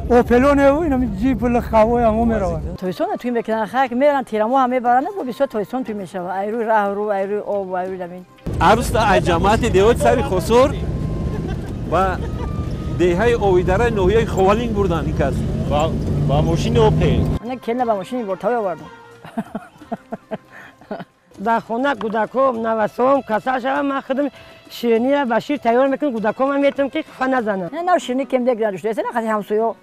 Опелоне инами ҷип лихавоя мо меравад. Тобистон туй мекунанд, хак меран, тирамоҳ мебаранд, бо бисёр тобистон туй мешавад. Айрӯи раҳ рӯ, айрӯи об, айрӯи замин. Арӯста ай ҷамоати деҳоти Сари Хосор ба деҳаи Овидараи ноҳияи Ховалинг бурданд ин кас. Ба мошини Опел. Ана келна ба мошини бортавӣ овардам. Дар хона кӯдаком, навасом касал шавам, ман худам ширинира ба шир тайёр мекунам, кӯдакомам метавам ки хуфа назанам. Нав ширинӣ кем дек надошта, на қаси ҳамсоё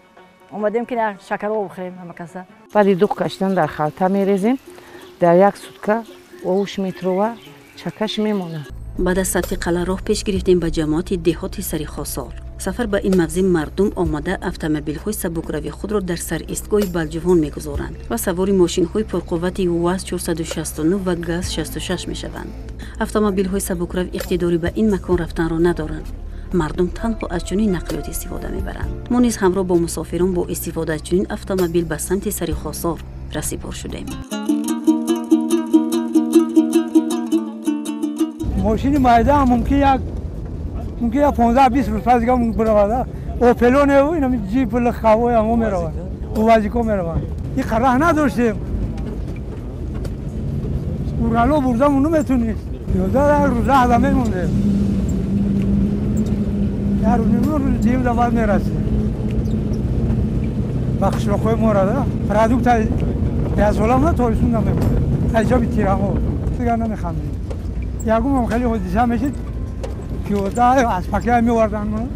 омадем ки на шакароб бихӯрем ҳама каса. Баъди дуғ кашидан дар халта мерезем, дар як сутка овуш метрова, чакаш мемонад. Баъд аз сабти қалъа роҳ пеш гирифтем ба ҷамоати деҳоти Сари Хосор. Сафар ба ин мавзеъ мардум омада автомобилҳои сабукравии худро дар саристгоҳи Балҷувон мегузоранд ва савори мошинҳои пурқуввати УАЗ 469 ва ГАЗ 66 мешаванд. Автомобилҳои сабукрав иқтидори ба ин макон рафтанро надоранд. Мардум танҳо аз чунин нақлиёт истифода мебаранд. Мо низ ҳамроҳ бо мусофирон бо истифода аз чунин автомобил ба самти Сари Хосор расипор шудем. Мошини майда мумкин як 15-20 рӯз пас дига биравад. Опелоне инами ҷип лихавоя мо меравад, УАЗико меравад. Ин раҳ надоштем. Урало бурдамон наметунист. 11 рӯз раҳда мемондем. Як рӯз ним рӯз дим да баъд мерасем. Ба қишлоқҳои мо рада продукта яксола на тобистон намебурдем. Ҳисоби тирамо дигар намехандем. Ягумам хеле ҳодиса мешид, пиёда аз пакия меоварданд.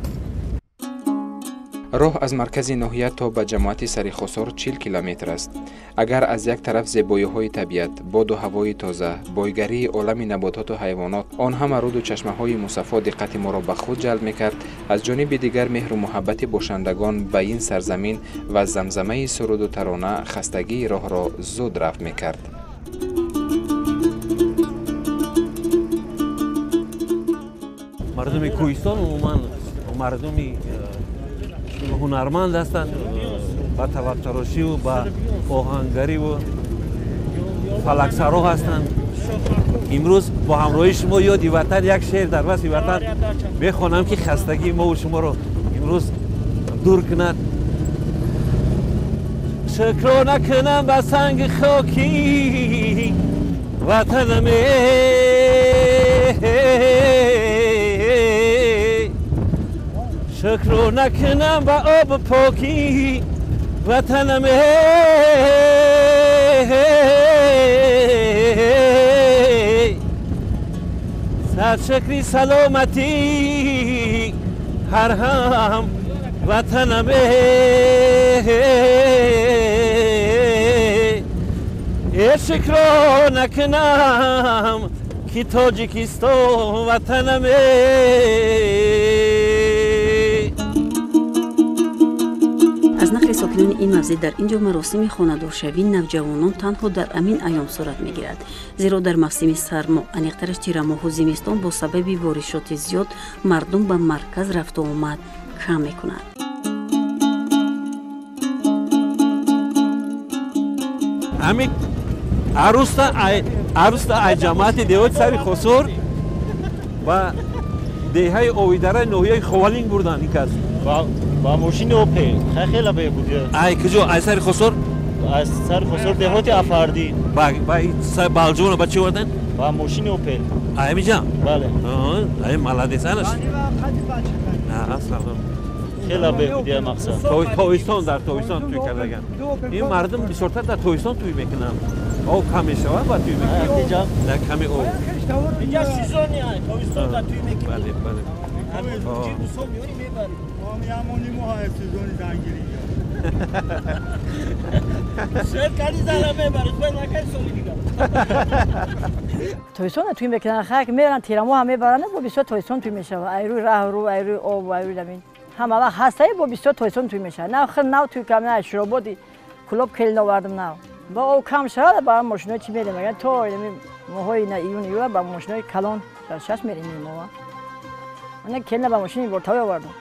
Роҳ аз маркази ноҳия то ба ҷамоати Сари Хосор 40 километр аст. Агар аз як тараф зебоиҳои табиат, боду ҳавои тоза, бойгарии олами набототу ҳайвонот, он ҳама руду чашмаҳои мусаффо диққати моро ба худ ҷалб мекард, аз ҷониби дигар меҳру муҳаббати бошандагон ба ин сарзамин ва замзамаи суруду тарона хастагии роҳро зуд рафт мекард. Мардуми кӯҳистон умуман мардуми ҳунарманд ҳастанд, ба тавақтарошиву ба оҳангариву фалаксаро ҳастанд. Имрӯз бо ҳамроҳии шумо ёди ватан як шеър дар васфи ватан мехонам, ки хастагии мову шуморо имрӯз дур кунад. Шукро накунам ба санги хоки ватанаме, шукро накунам ба оби покӣ ватанаме, саршукри саломатӣ ҳар ҳам ватанаме, шукро накунам ки Тоҷикистон ватанаме. Аз нақли сокинони ин мавзеъ дар ин ҷо маросими хонадоршавии навҷавонон танҳо дар амин айём сурат мегирад, зеро дар мавсими сармо, аниқтараш тирамоҳу зимистон, бо сабаби боришоти зиёд мардум ба марказ рафту омад кам мекунад. Ҳамин арӯста ай ҷамоати деҳоти Сари Хосор ба деҳаи Овидараи ноҳияи Ховалинг бурданд ин кас. Ба мошини Опел. Хеле бебуд. Ай куҷо? Ай Сари Хосор? Аз Сари Хосор деҳоти Афардӣ. Ба Балҷувона ба чӣ оварданд? Ба мошини Опел. Ай ҳамиҷа? Бале. Ай молодец анаш. Салом. Хеле бебуд мақсад. Тобистон дар тобистон туй кардаган. Ин мардум бисёртар дар тобистон туй мекунанд. Об кам мешавад ба туй мекунанд. На ками об. Инҷа сезони ай тобистон дар туй мекунанд. Бале, бале. Тобистон туй мекунанд, хак меран, тирамоҳ мебаранд, бо бисёр тобистон туй мешавад. Айрӯи раҳ рӯ, айрӯи об, айрӯи замин. Ҳама вақт ҳастае, бо бисёр тобистон туй мешавад. Нав хел нав туй кам, на ширободи кулоб келин овардам нав. Ба об кам шавад, ба мошинои чӣ мерем? Агар то моҳои июн июл ба мошинои калон дар шаш мерем мо. Ана келина ба мошини бортавӣ овардам.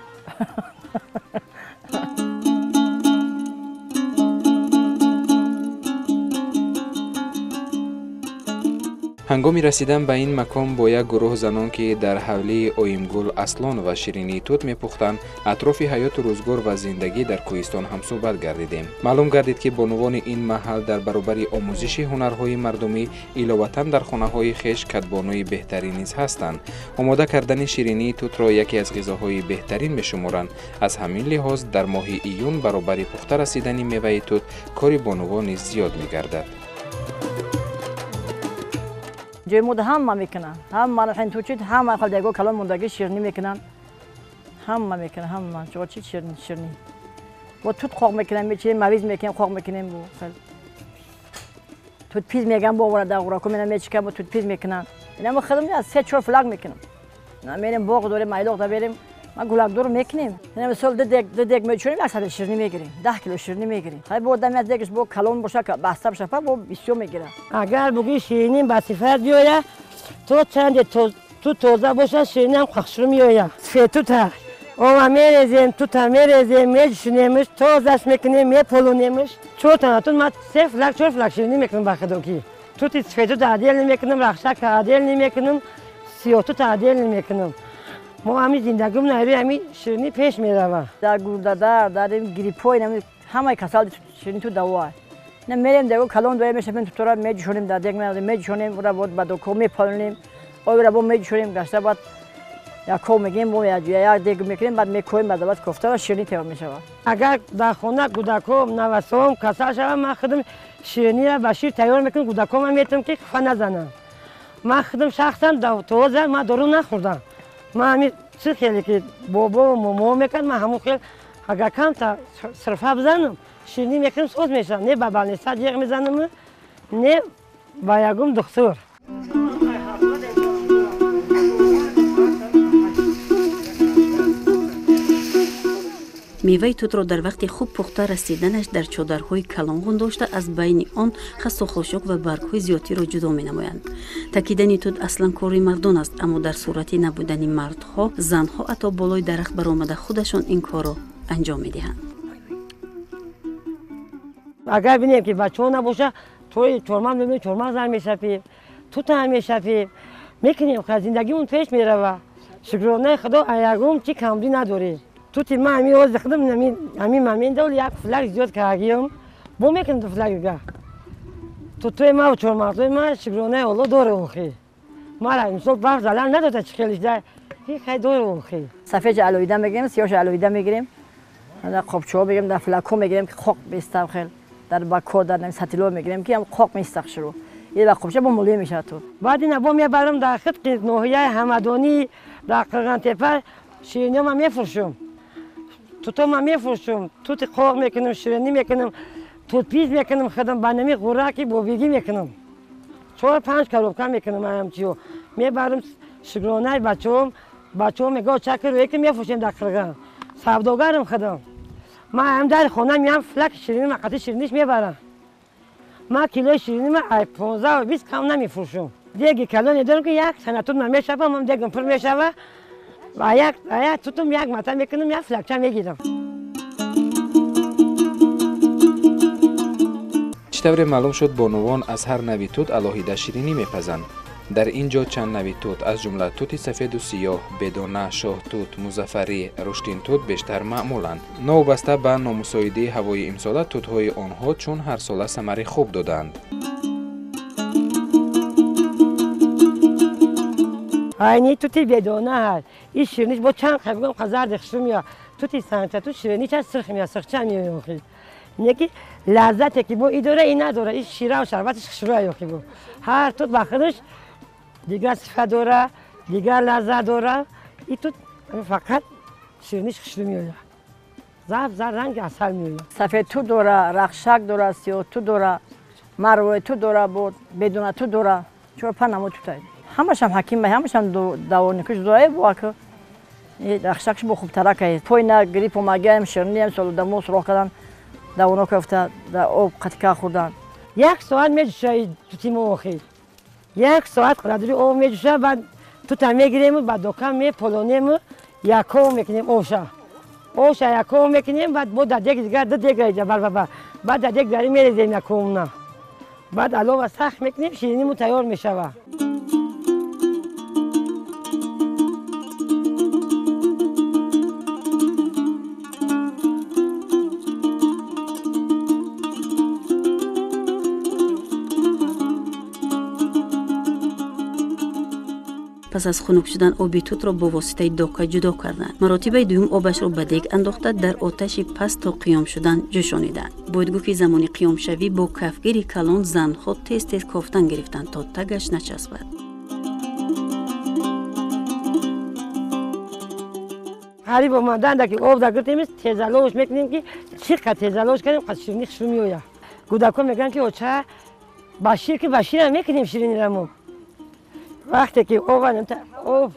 Ҳангоми расидан ба ин макон бо як гурӯҳ занон, ки дар ҳавлии Оимгул Аслонова ширинии тут мепухтанд, атрофи ҳаёту рӯзгор ва зиндагӣ дар кӯҳистон ҳамсӯҳбат гардидем. Маълум гардид, ки бонувони ин маҳал дар баробари омӯзиши ҳунарҳои мардумӣ иловатан дар хонаҳои хеш кадбонуи беҳтарин низ ҳастанд. Омода кардани ширинии тутро яке аз ғизоҳои беҳтарин мешуморанд. Аз ҳамин лиҳоз дар моҳи июн баробари пухта расидани меваи тут кори бонувон низ зиёд мегардад. Ҷои мода ҳама мекунанд, ҳама тучид, ҳама халдаго калон мондагӣ ширинӣ мекунанд, ҳама мекунанд, ҳама чӣ ширинӣ ширинӣ. Бо тут қоқ мекунем, мечинем, мавиз мекунем, қоқ мекунем, бо тут пиз меган, бо овара дағурако мена мечикам, бо тут пиз мекунанд. Ина мо худам аз 3-4 флаг мекунам. Мерем боғ дорем, майлоқ да берем, ма гулакдор мекунем. Ина мисол ду дег мечунем, як сатил ширинӣ мегирем, 10 кило ширинӣ мегирем. Хай бо одам як дегаш бо калон боша, баста боша, бо бисёр мегирад. Агар бугӯи ширинӣ ба сифат биёяд, то чанде тут тоза бошад, ширинӣ ҳам хушрӯ меояд. Сфетута ова мерезем, тута мерезем, меҷушонемш, тозаш мекунем, меполонемш. Чор тана тут ма 3 флаг, 4 флаг ширинӣ мекунам ба худокӣ. Тути сфетута отдельно мекунам, рахшака отдельно мекунам, сиёҳтута отдельно мекунам. Мо ҳамин зиндагимон ҳамин ҳамин ширинӣ пеш меравад. Дар гурдадар, дар гриппҳо, ҳамаи касал ширинӣ тут даво. Ина мерем дего калон доя мешавем, тутора меҷушонем, дар дег меҷушонем, ура бод ба доко мепалонем, обра бо меҷушонем, гашта баъд яко мегирем, бо як дег мекунем, баъд мекоем, баъд баъд кофта ва ширинӣ тайёр мешавад. Агар дар хона кӯдаком, навасом касал шавад, ман худам шириниро ба шир тайёр мекунам, кӯдакомам метавонам, ки хуфа назанам. Ман худам шахсан тоза ман дору нахӯрдам. Ман ҳамин чӣ хеле ки бобо момо мекард, ман ҳамон хел агар камта сирфа бизанам, ширинӣ мекунам, соз мешавам. Не ба балниса ҷеғ мезанам, не ба ягон духтур. Меваи тутро дар вақти хуб пухта расиданаш дар чодарҳои калон гундошта аз байни он хасу хошок ва баргҳои зиёдтиро ҷудо менамоянд. Такидани тут аслан кори мардон аст, аммо дар сурати набудани мардҳо занҳо ҳатто болои дарахт баромада худашон ин корро анҷом медиҳанд. Агар бинем ки бачаҳо набоша, тои чормағз мебинем, чормағз ҳам мешапем, тут ҳам мешапем, мекунем, зиндагимон пеш мерава. Шукронаи Худо, ягон чи камбудӣ надорем. Тути ман ҳамин ҳозир худам ҳамин момент як флаг зиёд кардагиам, бо мекунам ду флаг дига. Тутои ман ва чормағзои ман шукронаи Алло дора охи. Мара мисол барф залал надода чӣ хелиш да, хай дора охи. Сафедша алоҳида мегирем, сиёҳша алоҳида мегирем, дар қобчаҳо мегирем, дар флагҳо мегирем, ки қоқ меистад хел, дар бакҳо, дар сатилҳо мегирем, ки ҳам қоқ меистад шурӯъ. Ин ба қобча бо мулоим мешавад тут. Баъд ина бо мебарам дар хидқи ноҳияи Ҳамадонӣ, дар Қирғантепа шириниҳома мефурӯшам. Тутома мефурӯшам, тути қоқ мекунам, ширинӣ мекунам, тутпиз мекунам, худам ба нами ғураки бобигӣ мекунам. 4-5 коробка мекунам ҳамчиё. Мебарам шукронаи бачаҳом, бачаҳом мегӯяд чакр рӯе ки мефурӯшем дар Қирған. Савдогарам худам. Ман ҳам дар хона меям флак ширинӣ, мақати шириниш мебарам. Ман килои ширинима 15-20 кам намефурӯшам. Деги калоне дорам, ки як сана тут мешава, ман дегам пур мешава. Ва як тутум як мата мекунам, як флакча мегирам. Чӣ тавре маълум шуд, бонувон аз ҳар нави тут алоҳида ширинӣ мепазанд. Дар ин ҷо чанд нави тут, аз ҷумла тути сафеду сиёҳ, бедона, шоҳтут, музаффарӣ, руштинтут бештар маъмуланд. Новобаста ба номусоидии ҳавои имсола, тутҳои онҳо чун ҳарсола самари хуб доданд. Айни тути бедона ҳаст. Ин шириниш бо чанд қабигом зарди хушрӯ меояд. Тути санча тут шириниш ҳаст, сирх меояд, сирхча меояд охи. Не ки лаззате ки бо и дора, и надора, и шираву шарбатиш хушрӯ охи бо. Ҳар тут ба худаш дигар сифат дора, дигар лаззат дора. И тут фақат шириниш хушрӯ меояд. Зард зард ранги асал меояд. Сафед тут дора, рахшак дора, сиёҳ тут дора, марвои тут дора, бо бедона тут дора. 4-5 намуд тут аст. Ҳамашам ҳаким, ҳамашам давоникуш дорае бо ки рахшакш бо хубтарак аст. Пойна грипп омагаем, ширнием, солудамо суроғ кардан, давоно кафта, дар об қатика хӯрдан. Як соат меҷӯша тути мо охир. Як соат қадри об меҷӯша, баъд тута мегирему, ба докан меполонему, яков мекунем овша. Овша яков мекунем, баъд бо дар дег дигар ду дег раиҷа барбаба. Баъд дар дег дари мерезем яковна. Баъд алова сахт мекунем, шириниму тайёр мешавад. Пас аз хунук шудан оби тутро бо воситаи дока ҷудо карданд. Маротибаи дуюм обашро ба дег андохта дар оташи паст то қиём шудан ҷӯшониданд. Бояд гуфт, ки замони қиёмшавӣ бо кафгири калон занҳо тез-тез кофтан гирифтанд, то тагаш начаспад. Қариб омадан ки об дагиртем, тезаловш мекунем, ки чӣ қад тезаловш кардем, қад ширини хушрӯ меояд. Кӯдакҳо мегӯянд, ки оча ба шир, ки ба ширам мекунем ширинира мо. Вақте ки об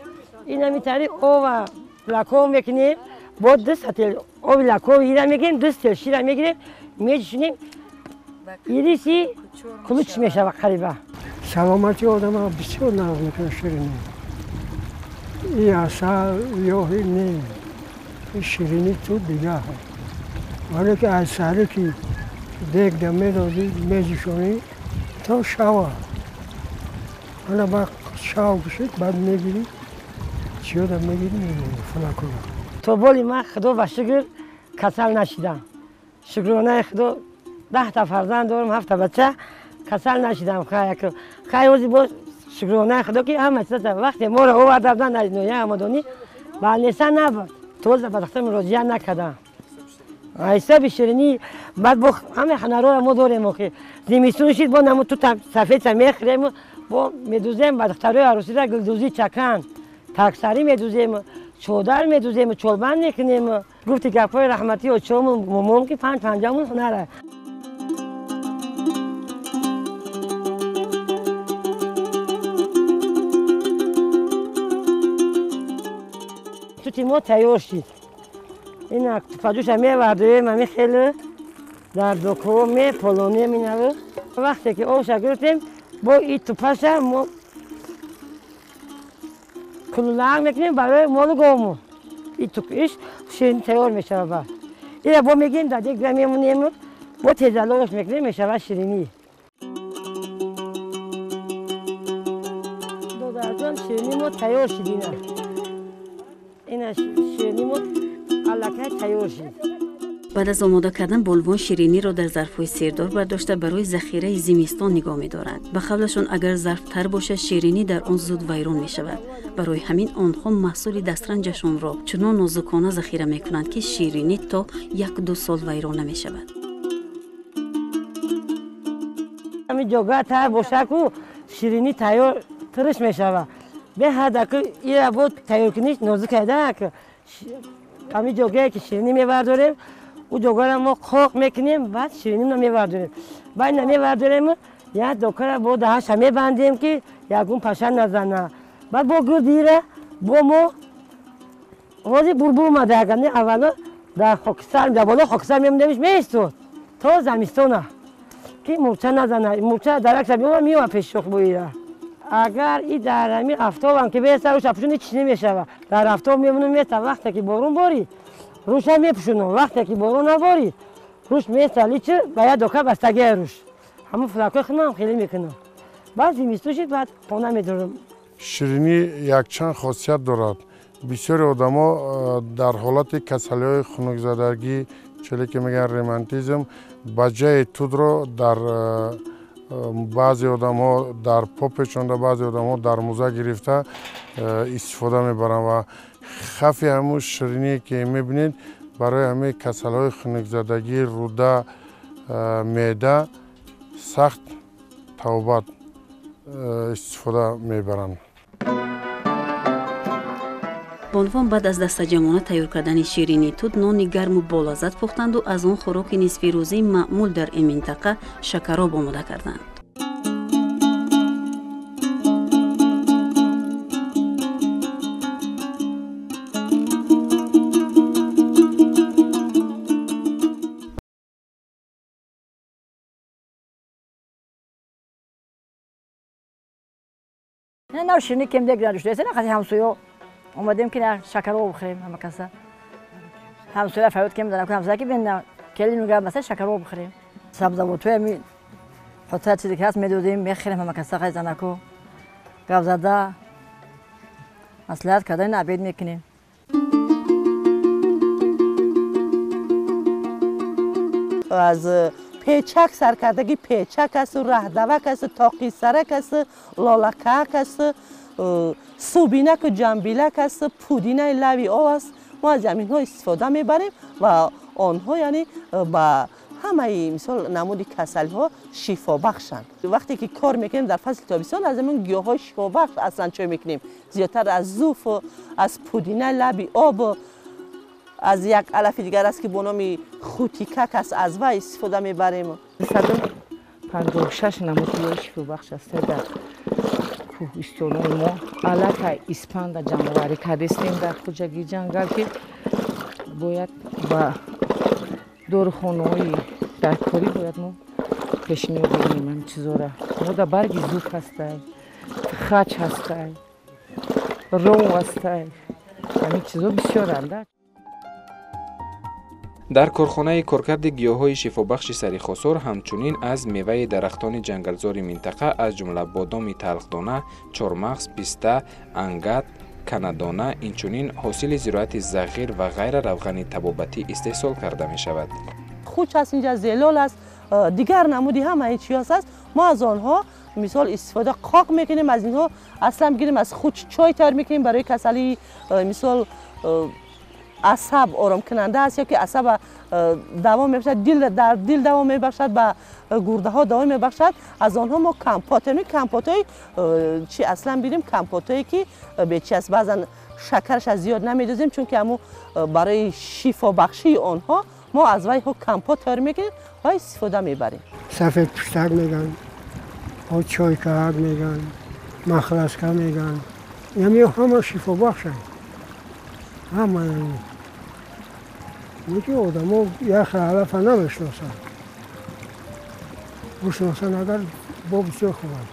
инами тари ова лаков мекунем, бо ду сател оби лаков ира мегирем, ду сател шира мегирем, меҷӯшонем, ириси кулуч мешавад қариба. Саломати одама бисёр нағз мекунад ширинӣ. И асал ёҳи не, и ширинӣ тут дигар. Вале ки аз саҳре ки дегда медодӣ, меҷӯшонӣ то шава. Ана баъд шав кушид, баъд мегирӣ, чиёда мегирӣ, мемонӣ флакона. То боли ман худо ба шукр касал нашидам. Шукронаи худо 10 фарзанд дорам, 7 бача, касал нашидам. Хай ози боз шукронаи худо, ки ҳама чиза вақте моро оварда буданд аз ноҳияи Ҳамадонӣ, балнеса набуд. Тоза ба дахта муроҷиат накардам. Ҳисоби ширинӣ баъд бо ҳама ҳунарҳоро мо дорем, охи зимистон шид бо намо тута сафедса мехӯрем, бо медузем ба духтарои арӯсида гулдӯзӣ, чакан, таксарӣ медузем, чодар медузем, чолбанд мекунем. Гуфти гапҳои раҳматии очому момом, ки панҷ панҷамон ҳунара. Тути мо тайёр шид. Ина тупаҷӯша мевардоем, ами хеле дар докҳо меполонем инаву. Вақте ки обша гирифтем, бо и тупаша мо кулулаак мекунем барои молу говмон. И иш ширин тайёр мешавад. Баъд ира бо мегирем, дар дег мемонем, бо тезаловаш мекунем, мешавад ширинӣ. Додарҷон, ширинӣ мо тайёр шид. Ина ширинӣ мо аллакай тайёр шид. Баъд аз омода кардан болвон шириниро дар зарфҳои сердор бардошта барои захираи зимистон нигоҳ медоранд. Ба қавлашон, агар зарф тар бошад, ширинӣ дар он зуд вайрон мешавад. Барои ҳамин онҳо маҳсули дастранҷашонро чунон нозукона захира мекунанд, ки ширинӣ то 1-2 сол вайрон намешавад. Ҳамин ҷога тар боша ку ширинӣ тайёр тириш мешавад. Беҳад аку ира бо тайёркуниш нозук айда. Ҳамин ҷогае ки ширинӣ мевардорем, ӯ ҷогара мо қоқ мекунем, баъд шириниро мевардорем. Баъд намевардорем, як докара бо даҳаша мебандем, ки ягон паша назана. Баъд бо гирдира бо мо ҳозир бурбур омада, агар не аввало дар хокистар, дар боло хокистар мемондемиш, меистод то замистона, ки мурча назана. Мурча даракша биёма, меома пеши шохбоира. Агар и дар ҳамин афтобам ки беста, рӯша пӯшони чӣ намешава. Дар афтоб мемонам, места. Вақте ки борон борид, рӯша мепӯшонам, вақте ки борон наборид, рӯш места, личи ба як дока бастагия рӯш. Ҳамон флакҳои худам хеле мекунам. Баъд зимистон шид, баъд хона медорам. Ширинӣ якчанд хосият дорад. Бисёри одамо дар ҳолати касалиҳои хунукзадагӣ, челе ки мегӯянд ремантизм, ба ҷайи тудро дар баъзе одамҳо дар по печонда, баъзе одамҳо дар муза гирифта истифода мебаранд ва хафи ҳамун шириние ки мебинед, барои ҳамаи касалиҳои хунукзадагӣ, рӯда, меъда сахт тавбат истифода мебаранд. Бонвон баъд аз дастаҷамъона тайёр кардани ширинии тут нони гарму болаззат пухтанду аз он хӯроки нисфирӯзии маъмул дар ин минтақа шакароб омода карданд. Нав ширинӣ кем дег надошта, қади ҳамсоё омадем, ки шакароб бихӯрем. Ҳама каса ҳамсоя фарёд кем дар ҳамсоя, ки бин келин мегӯяд, масалан, шакароб бихӯрем. Сабзавотҳои ҳами хотира чизе ки ҳаст медодем, мехӯрем. Ҳама каса қай занако гап зада, маслиҳат карда, обед мекунем. Аз печак саркардаги печак асту, раҳдавак асту, тоқисарак асту, лолакак асту, субинак ва ҷамбилак аст, пудинаи лави об аст. Мо аз ҳаминҳо истифода мебарем ва онҳо яъне ба ҳамаи мисол намуди касалиҳо шифобахшанд. Вақте ки кор мекунем дар фасли тобистон аз ҳамин гиёҳҳои шифобахш аслан чой мекунем. Зиёдтар аз зуф, аз пудина лаби об, аз як алафи дигар аст ки бо номи хутикак аст, аз вай истифода мебарем. 156 намуд гиёҳи шифобахш аст дар кӯҳистонои мо. Аллакай испанда ҷамъоварӣ кардистем дар хоҷагии ҷангал, ки бояд ба дорухонаҳои даркорӣ бояд мо пешниҳод кунем ҳамин чизора. Мо дар барги зуф ҳастай, хач ҳастай, ров ҳастай, ҳамин чизо бисёранд. Дар корхонаи коркарди гиёҳҳои шифобахши Сари Хосор ҳамчунин аз меваи дарахтони ҷангалзори минтақа, аз ҷумла бодоми талхдона, чормағз, писта, ангат, канадона, инчунин ҳосили зироати зағир ва ғайра равғани табобатӣ истеҳсол карда мешавад. Хуч аст, инҷа зелол аст, дигар намуди ҳамаи чиз аст. Мо аз онҳо мисол истифода қоқ мекунем, аз инҳо аслан мегирем, аз хуч чой тайёр мекунем барои касалии мисол асаб оромкунанда аст, ё ки асаб давом мебахшад, дар дил давом мебахшад, ба гурдаҳо давом мебахшад. Аз онҳо мо компот, компотҳои чи аслан бирем, компотҳое ки бечи аст, баъзан шакараш аз зиёд намедозем, чунки ҳамун барои шифобахшии онҳо мо аз вайҳо компот тайёр мекунем ва истифода мебарем. Сафед пуштак меган, чойкаак меган, махласка меган, яъне ҳама шифобахшанд. Ҳама ки одамо як алафа намешиносанд, бишиносанд агар бо бисёр хуб аст.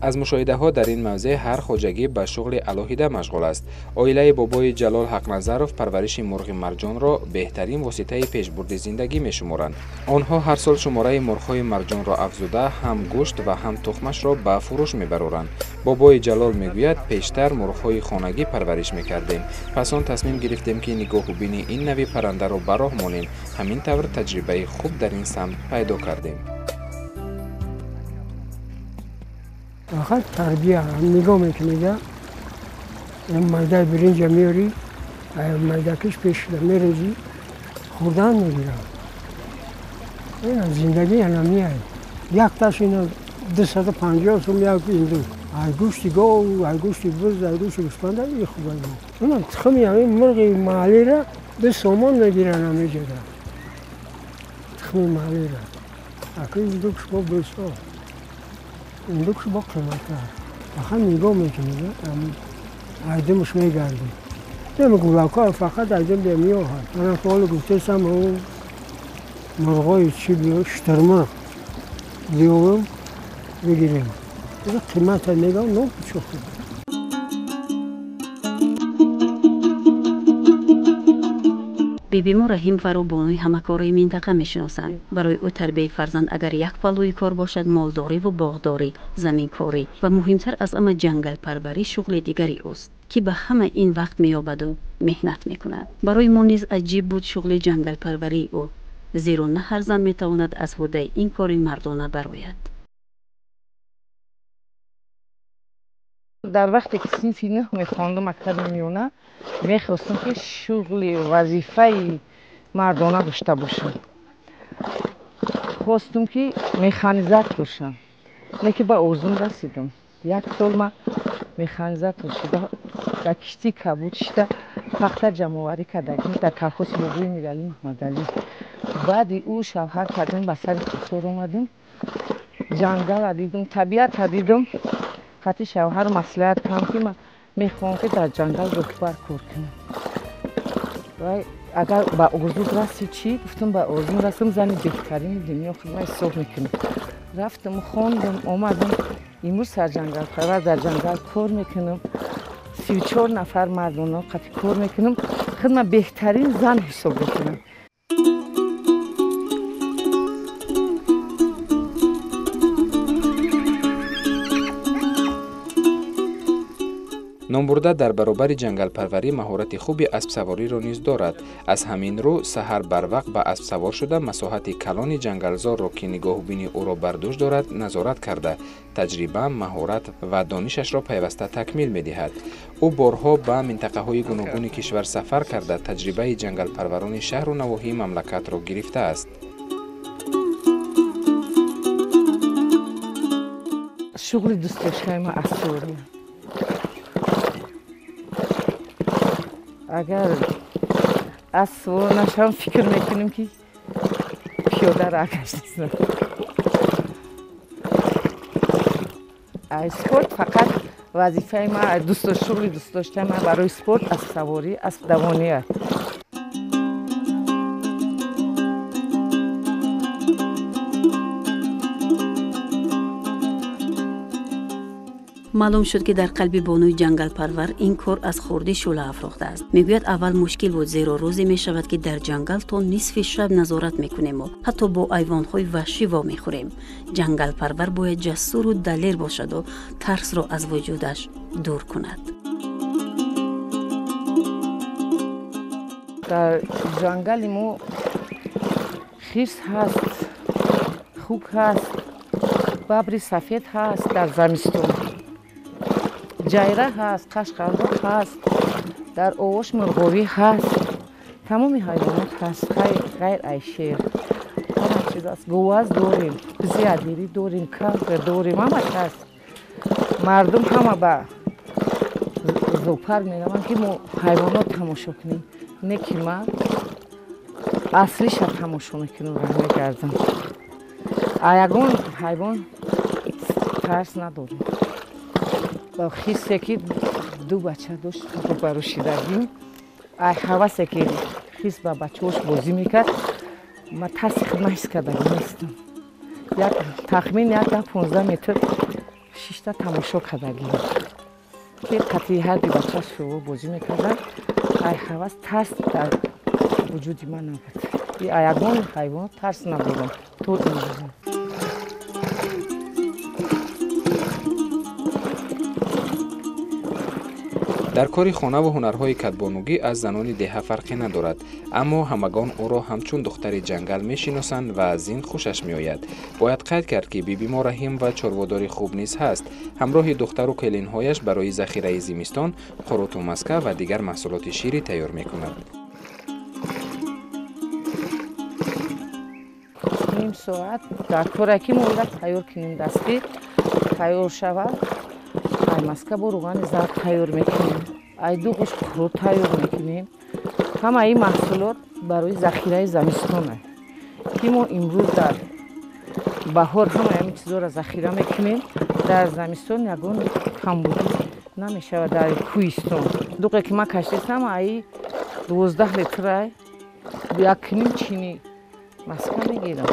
Аз мушоҳидаҳо дар ин мавзеъ ҳар хоҷагӣ ба шуғли алоҳида машғул аст. Оилаи бобои Ҷалол Ҳақназаров парвариши мурғи марҷонро беҳтарин воситаи пешбурди зиндагӣ мешуморанд. Онҳо ҳар сол шумораи мурғҳои марҷонро афзуда, ҳам гӯшт ва ҳам тухмашро ба фурӯш мебароранд. Бобои Ҷалол мегӯяд, пештар мурғҳои хонагӣ парвариш мекардем. Пас он тасмим гирифтем, ки нигоҳубини ин нави паррандаро ба роҳ монем. Ҳамин тавр таҷрибаи хуб дар ин самт пайдо кардем. Фақат тарбия нигоҳ мекунед, майдаи биринҷа меорӣ, майдакиш пеш шуда мерезӣ, хӯрдан мегирад. Зиндагӣ ҳанамияй. Якташ ина 250 сум як индук. Ай гӯшти гов, ай гӯшти буз, ай гӯшти гӯспанда и хуб аст. Унам тухми ҳамин мурғи маҳаллиро 2 сомон мегиранд ҳамиҷода. Тухми маҳаллиро. Аку индукш бо бесо. Индукш бо қиматтар. Фақат нигоҳ мекунед, айдимш мегардед. Намегӯлакҳо фақат айдим меоҳад. Мана ҳоло гуфтесам, мурғҳои чӣ биё, шутурмурғ биёвем, бигирем. Қимата мегӯям, но чӣ хуб. Бибимо Раҳимоваро бонуи ҳамакораи минтақа мешиносанд. Барои ӯ тарбияи фарзанд агар як паллӯи кор бошад, молдориву боғдорӣ, заминкорӣ ва муҳимтар аз ҳама ҷангалпарварӣ шуғли дигари ӯст, ки ба ҳама ин вақт меёбаду меҳнат мекунад. Барои мо низ аҷиб буд шуғли ҷангалпарварии ӯ, зеро на ҳар зан метавонад аз ҳудаи ин кори мардона барояд. Дар вақте ки синфи нӯҳ мехондам мактаби миёна, мехостам, ки шуғли вазифаи мардона дошта бошам. Хостум, ки механизатор бошам, лекин ба орзум расидам. Як сол ман механизатор шуда, дар киштии кабуд шида пахта ҷамъоварӣ кардагим дар колхози бобои Миралӣ Муҳаммадалӣ. Баъди ӯ шавҳар кардем, ба сари Хусор омадем, ҷангала дидум, табиата дидум. Хати шавҳар маслиҳат кардам, ки ман мехоҳам, ки дар ҷангал роҳбар кор кунам. Вай агар ба орзуд расӣ чӣ? Гуфтам, ба орзум расам, зани беҳтарини дунё худма ҳисоб мекунам. Рафтам, хондам, омадам. Имрӯз сарҷангалпарвар дар ҷангал кор мекунам. 34 нафар мардона қати кор мекунам. Худма беҳтарин зан ҳисоб мекунам. Номбурда дар баробари ҷангалпарварӣ маҳорати хуби аспсавориро низ дорад. Аз ҳамин рӯ саҳар барвақт ба аспсавор шуда масоҳати калони ҷангалзорро, ки нигоҳубини ӯро бар дӯш дорад, назорат карда, таҷриба, маҳорат ва донишашро пайваста такмил медиҳад. Ӯ борҳо ба минтақаҳои гуногуни кишвар сафар карда, таҷрибаи ҷангалпарварони шаҳру навоҳии мамлакатро гирифтааст. Шуғли дӯстдоштаи ман аспсаворӣ. Агар аспсавор нашавам, фикр мекунем, ки пиёда роҳ гаштам. Спорт фақат вазифаи ман, шуғли дӯстдоштаи ман барои спорт аспсаворӣ, аспдавонӣ аст. Маълум шуд, ки дар қалби бонуи ҷангалпарвар ин кор аз хурдӣ шӯъла афрохтааст. Мегӯяд, аввал мушкил буд, зеро рӯзе мешавад, ки дар ҷангал то нисфи шаб назорат мекунему ҳатто бо айвонҳои ваҳшӣ вомехӯрем. Ҷангалпарвар бояд ҷасуру далер бошаду тарсро аз вуҷудаш дур кунад. Дар ҷангали мо хирс ҳаст, хук ҳаст, бабри сафед ҳаст дар замистон, ҷайра ҳаст, қашқалдоқ ҳаст, дар овош мурғовӣ ҳаст, тамоми ҳайвонот ҳаст, ғайр ай шер. Ҳама чиз аст. Говаз дорем, бизи адирӣ дорем, кавга дорем, ҳамаш ҳаст. Мардум ҳама ба зоопарк мераванд, ки мо ҳайвонот тамошо кунем. Не ки ман аслиша тамошо мекунам, раҳ мегардам. А ягон ҳайвон тарс надорем. Ба хирсе ки ду бача дошт, рӯбарӯ шидагим, ай ҳавасе ки хирс ба бачаҳош бозӣ мекард, ман тарси худма ҳис кардагӣ нестам. Як тахмин 15 метр шишта тамошо кардагим, ки қатъи ҳарди бачааш шӯво бозӣ мекарданд. Ай ҳавас тарс дар вуҷуди ман набуд. Ягон ҳайвон тарс надорам то имрӯза. Дар кори хонаву ҳунарҳои кадбонугӣ аз занони деҳа фарқе надорад, аммо ҳамагон ӯро ҳамчун духтари ҷангал мешиносанд ва аз ин хушаш меояд. Бояд қайд кард, ки Бибимо Раҳим ва чорводори хуб низ ҳаст. Ҳамроҳи духтару келинҳояш барои захираи зимистон қуруту маска ва дигар маҳсулоти ширӣ тайёр мекунад. Ним соат дар коре ки мо ира тайёр кунем, дастӣ тайёр шавад, ай маска бо рӯғани зард тайёр мекунем, ай дуғуш қурут тайёр мекунем. Ҳамаи ин маҳсулот барои захираи замистон аст, ки мо имрӯз дар баҳор ҳамаи ҳамин чизҳоро захира мекунем. Дар замистон ягон камбудӣ намешавад дар кӯҳистон. Дуғе ки ман кашидам, ай 12 литр ай, 1.5 чини маска мегирам.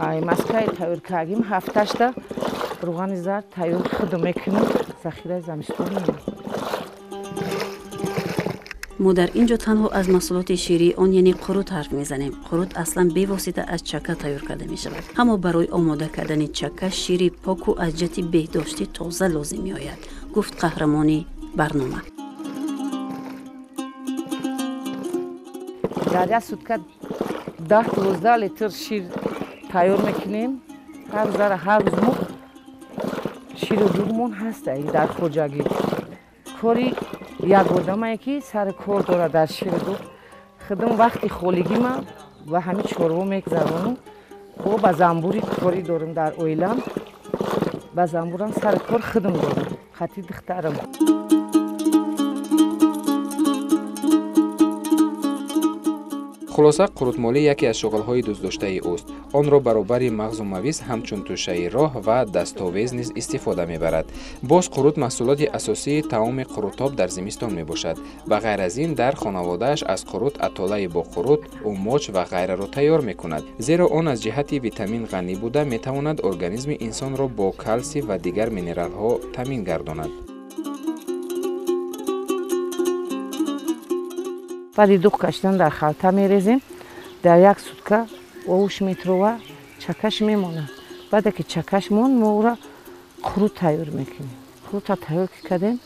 Ай маскаи тайёр кардем, 7-8 рӯғани зард тайёр худо мекунем, захираи замистон мемонад. Мо дар ин ҷо танҳо аз маҳсулоти ширии он, яъне қурут ҳарф мезанем. Қурут аслан бевосита аз чака тайёр карда мешавад, аммо барои омода кардани чака шири поку аз ҷиҳати беҳдоштӣ тоза лозим меояд, гуфт қаҳрамони барнома. Дар як сутка 10-12 литр шир тайёр мекунем. Ҳар зара ҳар рӯз мо ширу дуғмон ҳаст дар хоҷагӣ. Кори як одамае ки сари кор дорад дар шири дуғ. Худам вақти холигима ва ҳамин чорво мегзаронам. Бо ба замбури корӣ дорам дар оилам. Ба замбурам сари кор худам дорам, хати духтарам. Хулоса, қурутмолӣ яке аз шуғлҳои дӯстдоштаи ӯст. Онро баробари мағзу мавиз ҳамчун тӯшаи роҳ ва дастовез низ истифода мебарад. Боз қурут маҳсулоти асосии таоми қурутоб дар зимистон мебошад. Ба ғайр аз ин, дар хонаводааш аз қурут атолаи бо қурут, умоч ва ғайраро тайёр мекунад, зеро он аз ҷиҳати витамин ғанӣ буда метавонад организми инсонро бо калсий ва дигар минералҳо таъмин гардонад. Баъди дуғ кашидан дар халта мерезем, дар як сутка овуш метрова чакаш мемонад. Баъде ки чакаш монд, мо ӯра қурут тайёр мекунем. Қурта тайёр ки кардем,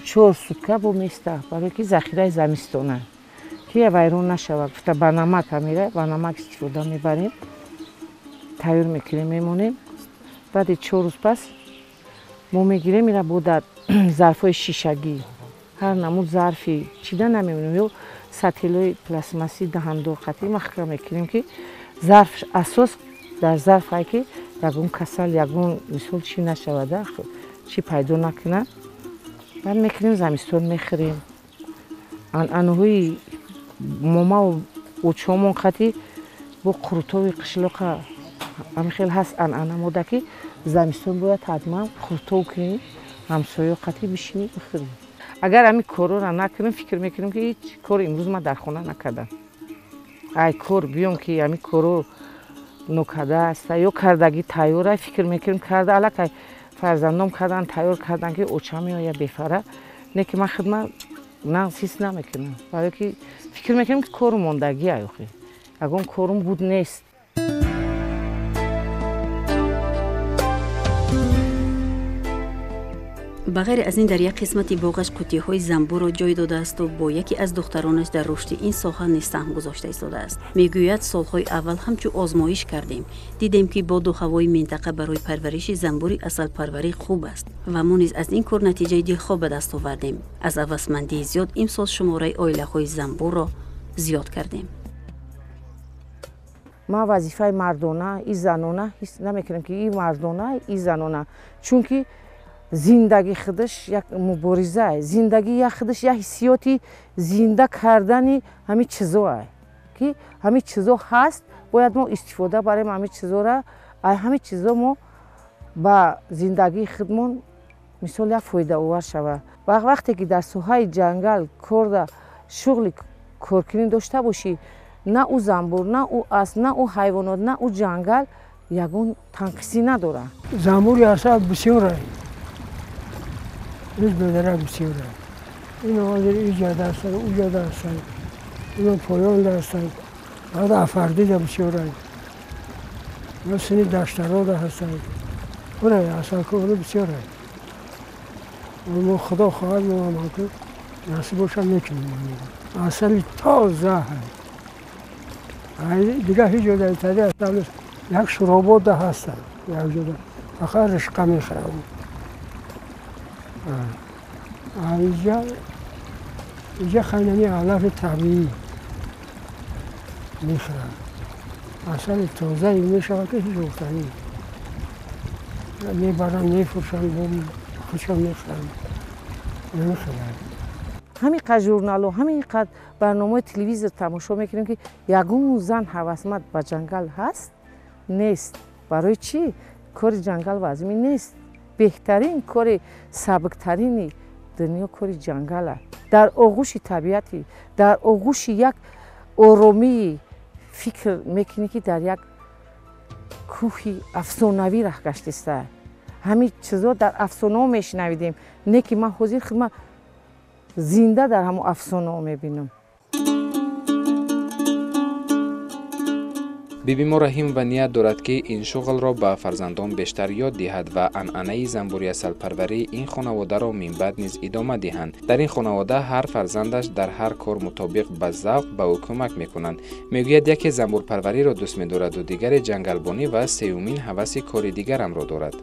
4 сутка бо места, барои ки захираи замистона, ки вайрон нашавад. Гуфта ба намак амира, ба намак истифода мебарем, тайёр мекунем, мемонем. Баъди 4 рӯз пас мо мегирем ира бо дар зарфҳои шишагӣ, ҳар намуд зарфи чида намемонем, ё сатилои пластмассӣ даҳандор қатъӣ махка мекунем, ки зарф асос дар зарф ай ки ягон касал, ягон мисол чӣ нашавада, чӣ пайдо накунад. Баъд мекунем, замистон мехӯрем. Анъанаҳои момаву очомон қатъӣ бо қурутови қишлоқа ҳамин хел ҳаст анъана мода, ки замистон бояд ҳатман қурутов кунем, ҳамсоё қатъӣ бишинем, бихӯрем. Агар ҳамин корҳоро накунем, фикр мекунем, ки ҳеҷ кор имрӯз ман дар хона накардам. Ай кор биём, ки ҳамин корҳо нокарда аст ё кардагӣ тайёра, фикр мекунем карда, аллакай фарзандом кардан, тайёр кардан, ки оча меояд бефара. Не ки ман худма нағз ҳис намекунам, барое ки фикр мекунем, ки кору мондагӣ охи, ягон корум буд нест. Ба ғайр аз ин дар як қисмати боғаш қуттиҳои занбурро ҷой додаасту бо яке аз духтаронаш дар рушди ин соҳа низ саҳм гузошта истодааст. Мегӯяд, солҳои аввал ҳамчун озмоиш кардем, дидем, ки боду ҳавои минтақа барои парвариши занбури асалпарварӣ хуб аст ва мо низ аз ин кор натиҷаи дилхоҳ ба даст овардем. Аз ҳавасмандии зиёд имсол шумораи оилаҳои занбурро зиёд кардем. Ман вазифаи мардона и занона ҳис намекунам, ки и мардона и занона, чунки зиндагӣ худаш як мубориза, зиндагӣ як худаш як ҳиссиёти зинда кардани ҳамин чизоа, ки ҳамин чизо ҳаст, бояд мо истифода барем ҳамин чизора. Ай ҳамин чизо мо ба зиндагии худмон мисол як фоидаовар шавад. Ва вақте ки дар соҳаи ҷангал корда шуғли коркунӣ дошта бошӣ, на ӯ занбур, на ӯ асп, на ӯ ҳайвонот, на ӯ ҷангал ягон танқисӣ надорад. Занбури асал бисёр рӯз бедарак бисёр. Ин ҳозир иҷода ҳастанд, уҷода ҳастанд, ино поёнда ҳастанд, баъд афардида бисёр, ино сини даштарода ҳастанд. Ура асалкору бисёр. Мо худо хоҳад, мо амалку насиб бошад мекунем. Асали тоза ҳаст. Дигар ҳеҷ ҷода итари асал нест. Як шуробода ҳастанд, як ҷода фақат ришқа мехӯранд. Иҷа хайнами алафи табиӣ мехӯранд. Асали тозае мешавад, ки ҳеҷ гуфтанӣ мебаранд, мефурӯшанд, худшон мехӯранд, намехӯранд. Ҳамин қадр журналҳо, ҳамин қадр барномаҳои телевизор тамошо мекунем, ки ягон зан ҳавасманд ба ҷангал ҳаст нест. Барои чӣ? Кори ҷангал вазмин нест. Беҳтарин кори, сабуктарини дунё кори ҷангал аст. Дар оғӯши табиати, дар оғӯши як оромии фикр мекунӣ, ки дар як кӯҳи афсонавӣ раҳ гаштиста. Ҳамин чизо дар афсонаҳо мешунавидем, не ки ман ҳозир худма зинда дар ҳамон афсонаҳо мебинам. Бибимо Раҳимова ният дорад, ки ин шуғлро ба фарзандон бештар ёд диҳад ва анъанаи занбури асалпарварии ин хонаводаро минбаъд низ идома диҳанд. Дар ин хонавода ҳар фарзандаш дар ҳар кор мутобиқ ба завқ ба ӯ кӯмак мекунанд. Мегӯяд, яке занбурпарвариро дӯст медораду дигаре ҷангалбонӣ ва сеюмин ҳаваси кори дигарамро дорад.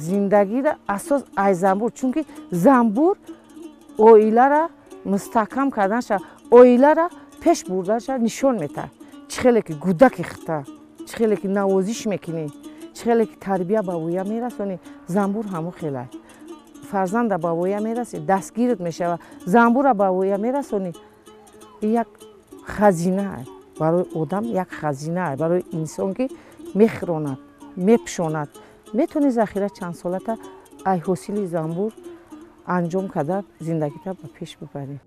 Зиндагиро асос ай занбур, чунки занбур оилара мустаҳкам карданша, оилара пеш бурданша нишон метаҳад. Чӣ хеле ки гудаки хита, чӣ хеле ки навозиш мекунӣ, чӣ хеле ки тарбия ба воя мерасонӣ, занбур ҳамон хела. Фарзанда ба воя мерасӣ, дастгират мешавад, занбура ба воя мерасонӣ. Як хазина барои одам, як хазина барои инсон, ки мехӯронад, мепӯшонад. Метавонӣ захира чанд солата ай ҳосили занбур анҷом карда зиндагита ба пеш бибарӣ.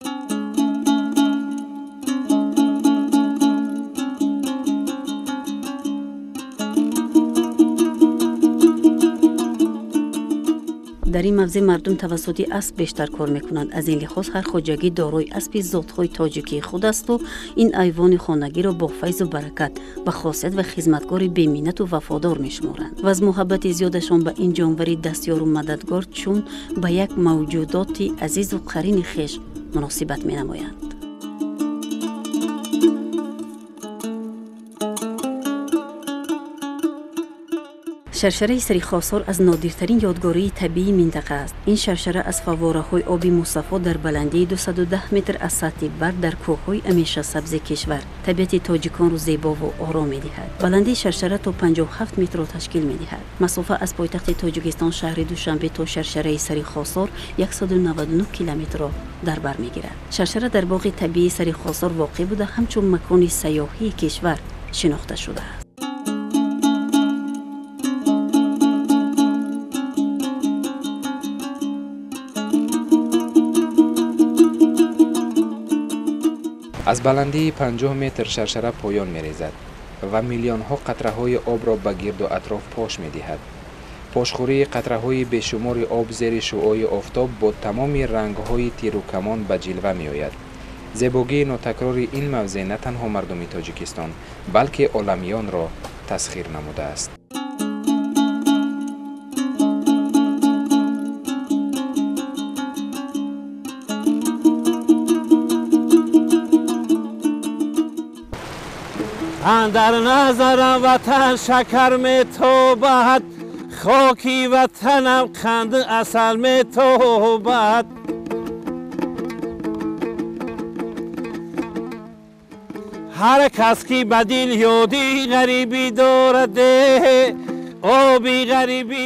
Дар ин мавзеъ мардум тавассути асп бештар кор мекунанд. Аз ин лиҳоз ҳар хоҷагӣ дорои аспи зотҳои тоҷикии худ асту ин айвони хонагиро бо файзу баракат, ба хосият ва хизматгори беминнату вафодор мешуморанд ва аз муҳаббати зиёдашон ба ин ҷонвари дастёру мададгор чун ба як мавҷудоти азизу қарини хеш муносибат менамоянд. Шаршараи Сари Хосор аз нодиртарин ёдгории табиии минтақа аст. Ин шаршара аз фаввораҳои оби мусаффо дар баландии 210 метр аз сатҳи баҳр дар кӯҳҳои ҳамешасабзи кишвар табиати тоҷиконро зебову ором медиҳад. Баландии шаршара то 57 метрро ташкил медиҳад. Масофа аз пойтахти Тоҷикистон шаҳри Душанбе то шаршараи Сари Хосор 199 километрро дар бар мегирад. Шаршара дар боғи табиии Сари Хосор воқеъ буда, ҳамчун макони сайёҳии кишвар шинохта шудааст. Аз баландии 50 метр шаршара поён мерезад ва миллионҳо қатраҳои обро ба гирду атроф пош медиҳад. Пошхӯрии қатраҳои бешумори об зери шуои офтоб бо тамоми рангҳои тирукамон ба ҷилва меояд. Зебогии нотакрори ин мавзеъ на танҳо мардуми Тоҷикистон, балки оламиёнро тасхир намудааст. Андар назарам ватан шакар метобад, хоки ватанам қанду асал метобад. Ҳар кас ки ба дил ёди ғарибӣ дорад, оби ғарибӣ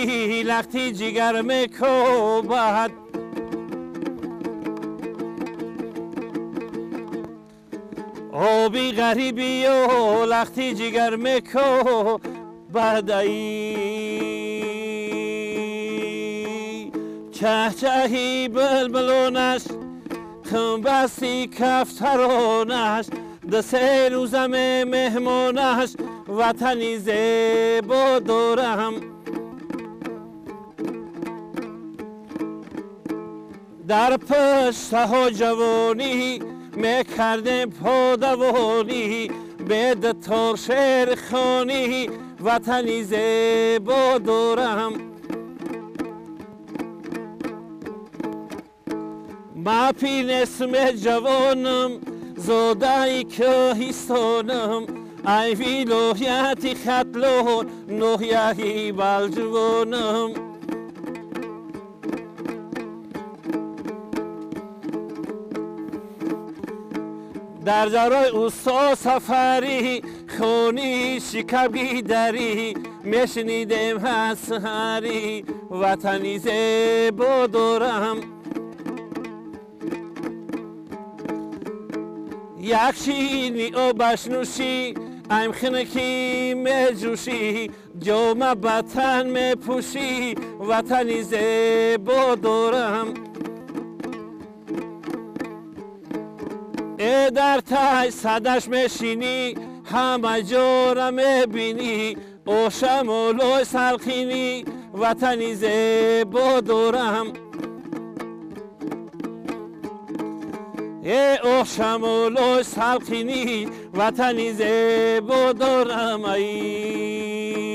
лахти ҷигар мекобад. Оби ғарибию лахти ҷигар мекобадаи, чаҳчаҳи булбулонаш, қумбасти кафтаронаш, ду-се рӯзаме меҳмонаш, ватани зебо дорам. Дар пуштаҳо ҷавонӣ мекардем подавонӣ, бедтор шерхонӣ, ватани зебо дорам. Ма пир нестме ҷавонам, зодаи кӯҳистонам, ай вилояти Хатлон, ноҳияи Балҷувонам. Дар ҷарои усто сафарӣ, хони шикабгидарӣ, мешунидем ҳасҳарӣ, ватани зебо дорам. Як ширини обаш нӯшӣ, аймхинакӣ меҷӯшӣ, ҷома ба тан мепӯшӣ, ватани зебо дорам. Э дар тай садаш мешинӣ, ҳама ҷора мебинӣ, ошамолой салқинӣ, ватани зебо дорам. Э ошамолой салқинӣ, ватани зебо дорам. Ай.